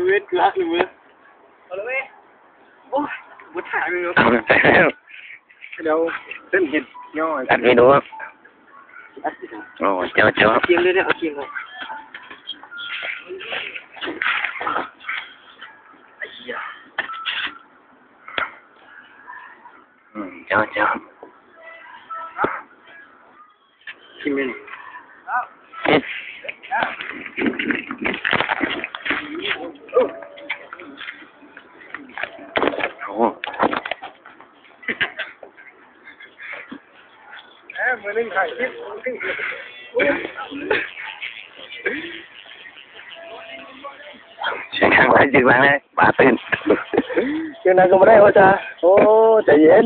ເວດເກືອກເວີຍ ເອົາລະເວີຍ ໂອ້ຍ ບໍ່ຖ່າຍເລີຍ ເອົາແລ້ວ ດຽວເປັນເຮັດຍ້ອນ ອັດວິດີໂອ ໂອ້ ເຈົ້າ ເຈົ້າ ເອົາເກມເລີຍ ເອົາເກມເລີຍ ອືມ ເຈົ້າ ເຈົ້າ ກິນແມ່ນ ເຮັດ ໂອ້ ເອີ ມື້ໜຶ່ງຖ່າຍຄລິບ ເສຍງດັງຫຼາຍ ເສຍງດັງຫຼາຍ ປາຕື່ນ ເສຍງດັງກໍບໍ່ໄດ້ວ່າຊະ ໂອ້ ໃຈເຢັນ.